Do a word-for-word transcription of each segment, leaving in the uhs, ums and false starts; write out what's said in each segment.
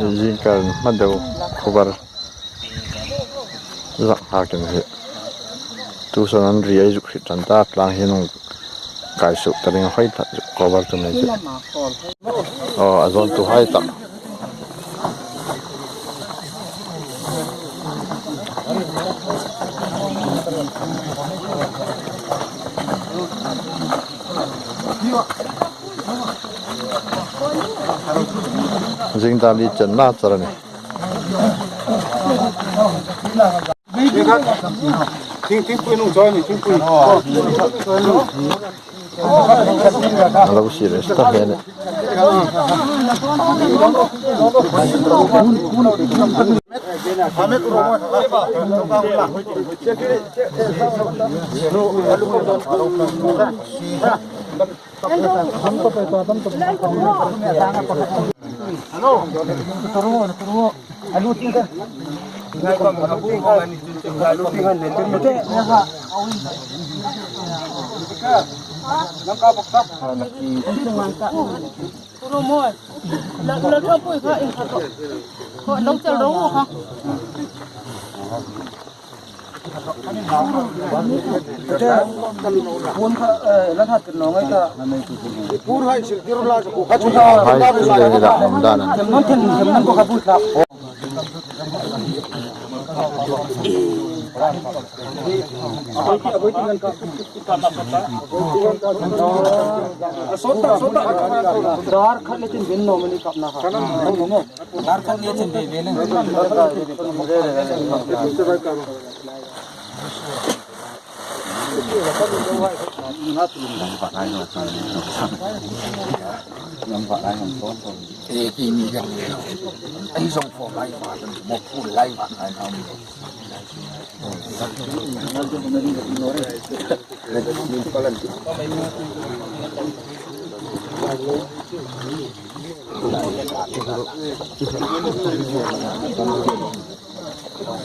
Zingkar hma deu cover zak hak in hi. Tu saw an ri ei zuk hriet ṭan ta, tlang hi nung kai suk ta ding a hoi ta, cover tu mai chu. Aw, a zawntuhai tak. Zing dan li chen na char a nih. Thing, thingpui nung chawi ni, thingpui. A lo serious ta hle nih. Hai, hai, hai, hai,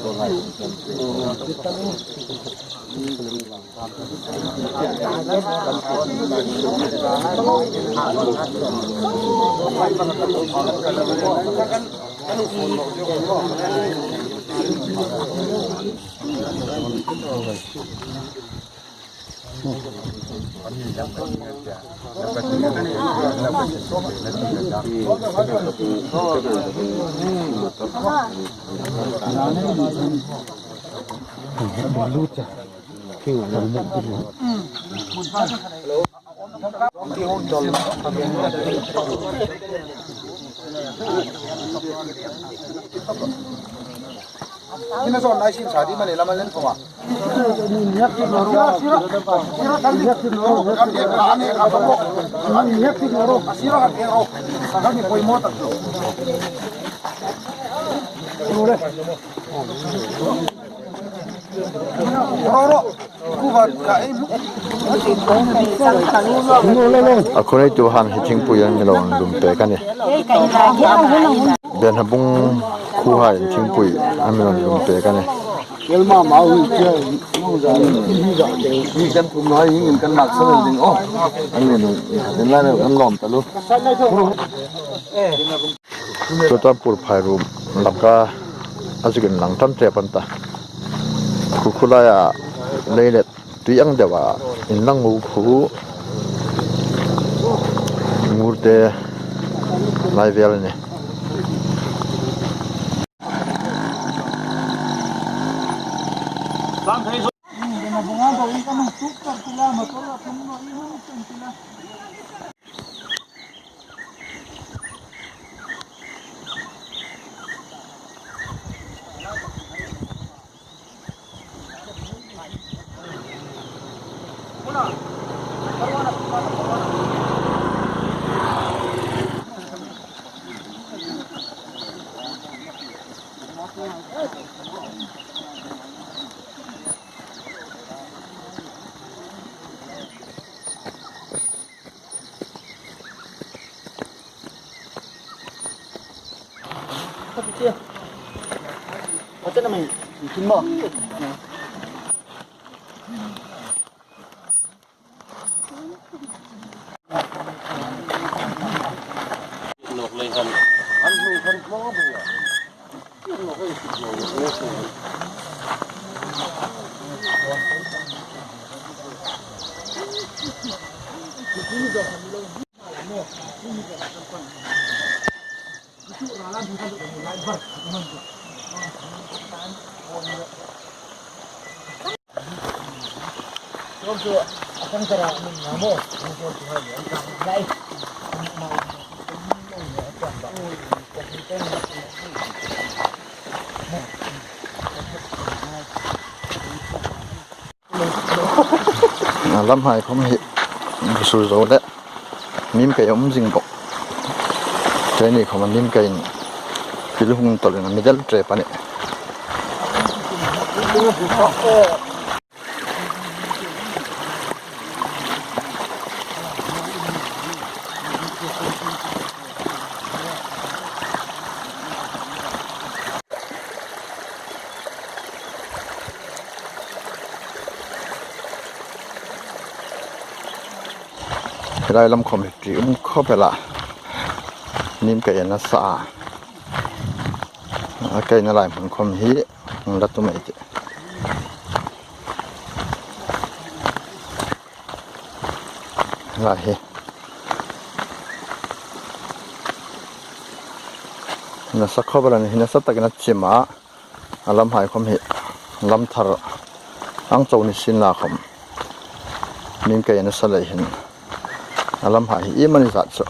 hai. Ina zo nai sin sa di mani lama len koma. A khoneitu hang hi thingpui an mi lo an lum pek a nih. Benhabung khuohai an thingpui an mi lo an lum pek a nih. Kelma mau hi chia, mau za, hi za, hi kan kum noi, hi kan mak sa ding, oh. An ni, an la, an lawm ta lu. Churachandpur phairuom laka a zikin lang tam tep an ta. Khu khu laia leilet tui ang deuha inlang u khu ngurte lai vel a nih. A lamhai khom hi, su zo le, mim kei a um zing bok. Keini khom a mim kei in, pil hung tol in a mi del trep a nih. Hi lai lam khom hi ṭi um khawp el a. Mim kei a nasa a. A keina lai hmun khom hi hung la tum ei tih. Lai hi. Nasa khawp el a nih, nasa takin a chim a. A lamhai khom hi lam thar ang chau ni sienla khom, mim kei a nasa lei hin a lamhai hi iemani zat chu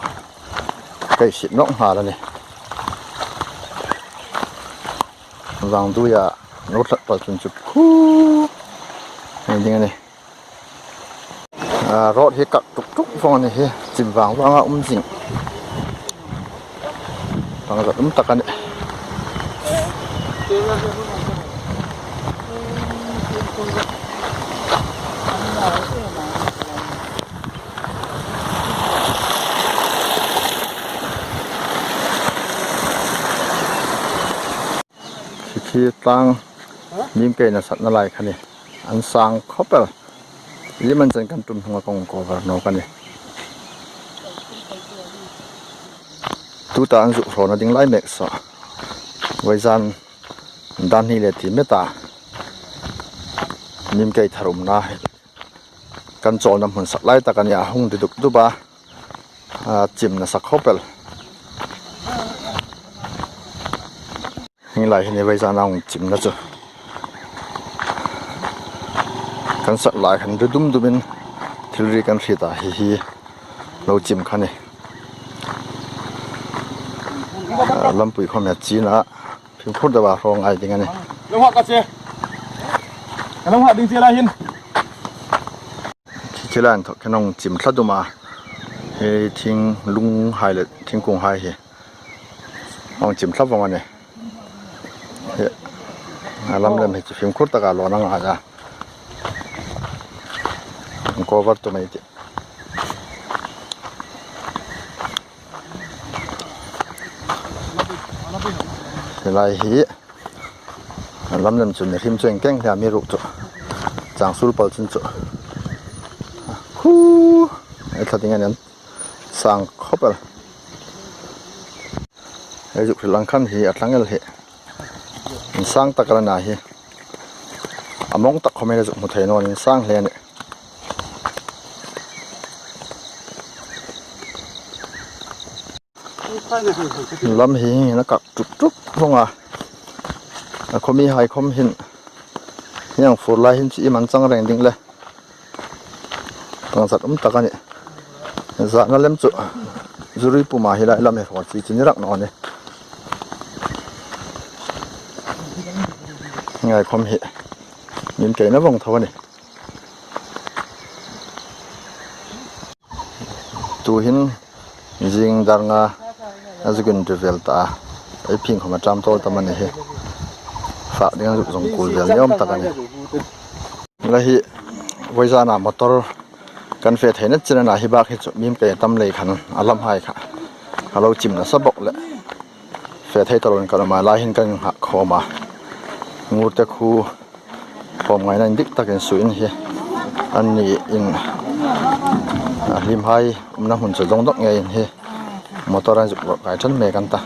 kei sit nawk nghal a nih. Vangduoia nuor tlat pal chun chu khu ni ding a nih. A, road hi kak tuk tuk vawng a nih hi, chim vang vanga um zing. Bangzat um tak a nih. Hi khi tlang mim kei nasatna lai kha nih. An sang khawp el. Iemani chen kan tum hnunga kan cover nawk a nih. Tuta an zuk hrawna ding lai mek saw. Vawizan dan hni le ti met a mim kei thar umna kan chawlna hmun sak lai tak a nih a, hung ṭi duk dup a. A, chim nasa khawp el. Hi lai hi ni vawizana hung chimna chu. Kan sak lai khan ri dum dumin thil ri kan hriet a, hi hi lo chim kha nih. A, lampui khom hi a chin a. Fimkhur deuha hraw ngai ding a nih. Lo hak ka che. Ka lo hak ding che lai hin. Khi khi lai inthawk khan hung chim thla dum a. Hi thinglung hai le thingkung hai hi hung chim thla vawng a nih. Hi a lam lem hi chu fimkhur taka lawn a ngai a. Cover tum ei tih. Hi lai hi a lam lem chu mi hrim chu eng keng hi a, mi ruk chu chang sul pal chun chu khu ei thla ding a nih, an sang khawp el. Ei zuk hril ang khan hi a tlang el hi. Insang tak a la na hi. A mawng tak khom ei zuk hmu thei naw, insang hle a nih. Lam hi a kak tuk tuk vawng a. A khawmi hai khom hin. Hieng fur lai hin chu iem an chang reng ding le. Bangzat um tak a nih. Zatna lem chu zuri puma hi lai lam hi hraw chi chi ni rak naw a nih. Ngai khom hi mim keina vawng tho a nih. Tuhin zing dar nga a zuk inri vel ta a. Ei phing khom a ṭam tawl ta am a ni hi. Fak ding a zuk zong kul vel ni awm tak a nih. La hi vawizana motor kan fe theina chin a na hi bak hi chu mim kei tam lei khan a lamhai kha a lo chim nasa bok le. Fe thei ta loin kan um a, lai hin kan innghat khawm a. Ngurte khu khawm ngaina indik takin suin hi an ni in, a, hlimhai umna hmun chu dawng dawk ngeiin hi motor an zuk lawr kai ṭan mek an ta.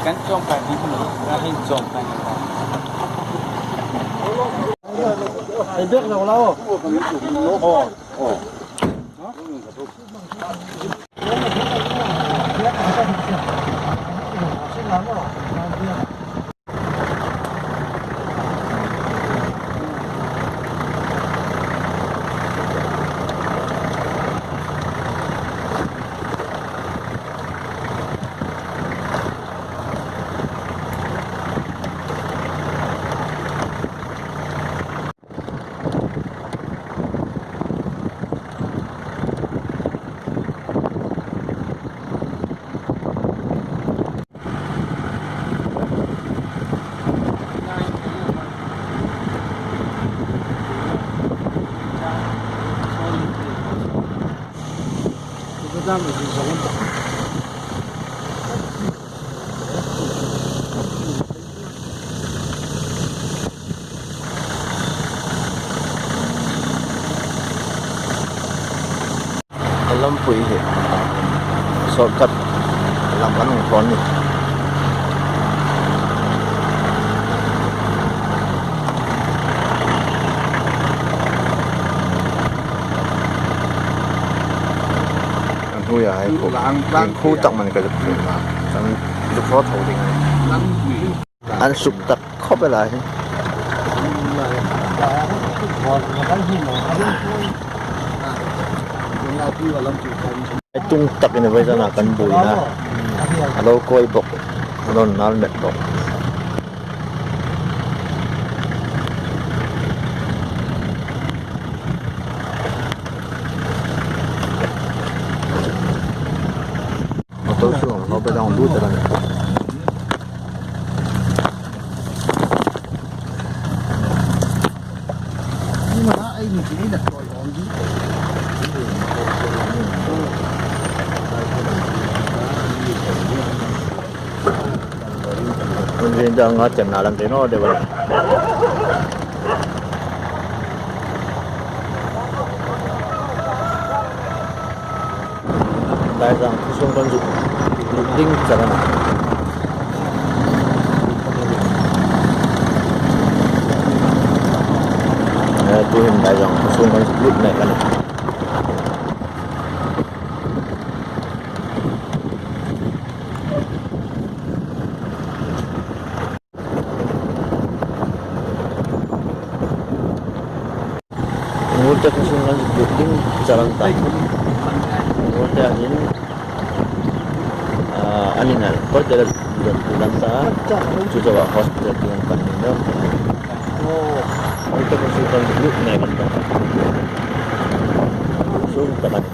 Kan chawm kan ni, kan hin chawm kan ni. Ei bek lo la o. Lampui hi shortcut lam kan hung thawn ni. Kan hnuoia hai khu, lang, lang khu tak mani ka zuk tlung a, chang zuk thaw tho ding a nih. An suk tak khawp el a hi. Tung takin a vawi zana kan buoina a lo kawi bawk, a lo nal met bawk. Motor chu lo, lo pe dang lut ta kan. Kun zin dang a tem na lam te no de ba. Laizang khawsung kan zuk lut ding char a nih. Eh, tuhin Laizang khawsung kan zuk lut mek a nih. Ngurte khawsung kan zuk lut ding char a ni ta. Ngurte hin, ah, an inah, Koite la zuk lut an ta. Chu chauha hospital tieng kan ni nawh. Ngurte khawsung kan zuk lut mek an ta. Sung tak a ni.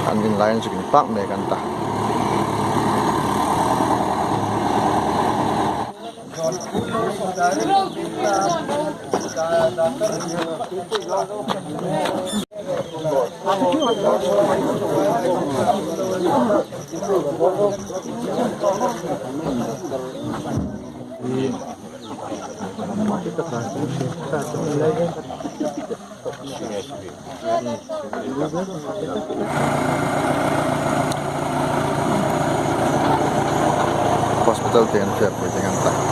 An inlai an zuk inpak mek an ta. Hospital te an fe pui ding an ta.